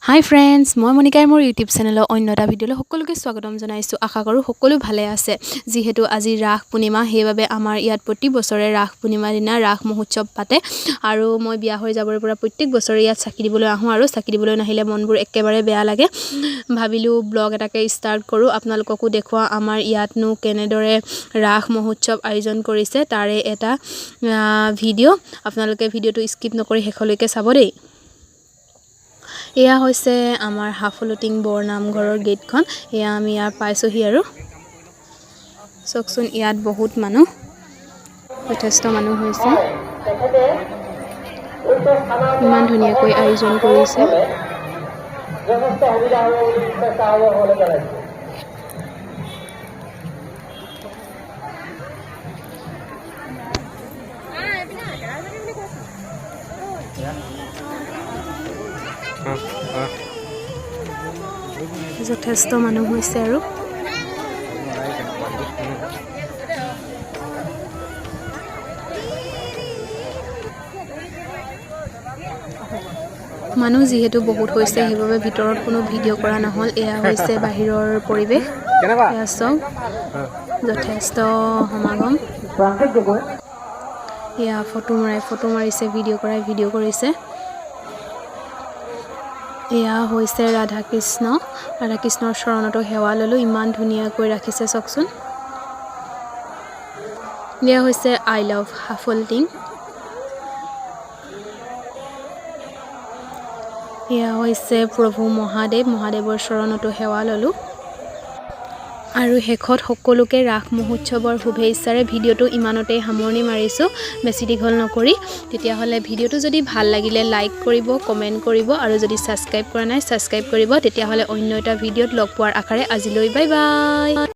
হাই friends, মই মনিকাই মোৰ YouTube চেনেলৰ অন্য এটা ভিডিঅ'লৈ সকলোকে স্বাগতম জনাইছোঁ। আশা কৰোঁ সকলো ভালে আছে। যিহেতু আজি ৰাস পূৰ্ণিমা, সেইবাবে আমাৰ ইয়াত প্ৰতি বছৰে ৰাস পূৰ্ণিমাৰ দিনা ৰাস মহোৎসৱ পাতে আৰু মই বিয়া হৈ যাবৰে পৰা প্ৰত্যেক বছৰে ইয়াত চাকি দিবলৈ আহোঁ আৰু চাকি দিবলৈ নাহিলে মনবোৰ একেবাৰে বেয়া লাগে। ভাবিলোঁ ব্লগ এটাকে ষ্টাৰ্ট কৰোঁ, আপোনালোককো দেখুৱাওঁ আমাৰ ইয়াতনো কেনেদৰে ৰাস মহোৎসৱ আয়োজন কৰিছে, তাৰে এটা ভিডিঅ'। আপোনালোকে ভিডিঅ'টো স্কিপ নকৰি শেষলৈকে চাব দেই। এয়া হৈছে আমাৰ হাফলুটিং বৰ নামঘৰৰ গেটখন। এয়া আমি ইয়াৰ পাইছোঁহি আৰু চাওকচোন, ইয়াত বহুত মানুহ, যথেষ্ট মানুহ হৈছে। ইমান ধুনীয়াকৈ আয়োজন কৰিছে। যথেষ্ট সুবিধা হ'ব বুলি স্বেচ্ছাসেৱকসকলে জনাইছে। যথেষ্ট মানুহ হৈছে আৰু মানুহ যিহেতু বহুত হৈছে, সেইবাবে ভিতৰত কোনো ভিডিঅ' কৰা নহ'ল। এয়া হৈছে বাহিৰৰ পৰিৱেশ। এয়া চাওক, যথেষ্ট সমাগম। এয়া ফটো মৰাই ফটো মাৰিছে, ভিডিঅ' কৰাই ভিডিঅ' কৰিছে। এয়া হৈছে ৰাধা কৃষ্ণ। ৰাধা কৃষ্ণৰ চৰণতো সেৱা ল'লোঁ। ইমান ধুনীয়াকৈ ৰাখিছে, চাওকচোন। এয়া হৈছে I love Haflongting. এয়া হৈছে প্ৰভু মহাদেৱ। মহাদেৱৰ চৰণতো সেৱা ল'লোঁ আৰু শেষত সকলোকে ৰাস মহোৎসৱৰ শুভেচ্ছাৰে ভিডিঅ'টো ইমানতেই সামৰণি মাৰিছোঁ, বেছি দীঘল নকৰি। তেতিয়াহ'লে ভিডিঅ'টো যদি ভাল লাগিলে লাইক কৰিব, কমেণ্ট কৰিব আৰু যদি ছাবস্ক্ৰাইব কৰা নাই, ছাবস্ক্ৰাইব কৰিব। তেতিয়াহ'লে অন্য এটা ভিডিঅ'ত লগ পোৱাৰ আশাৰে আজিলৈ বাই বাই।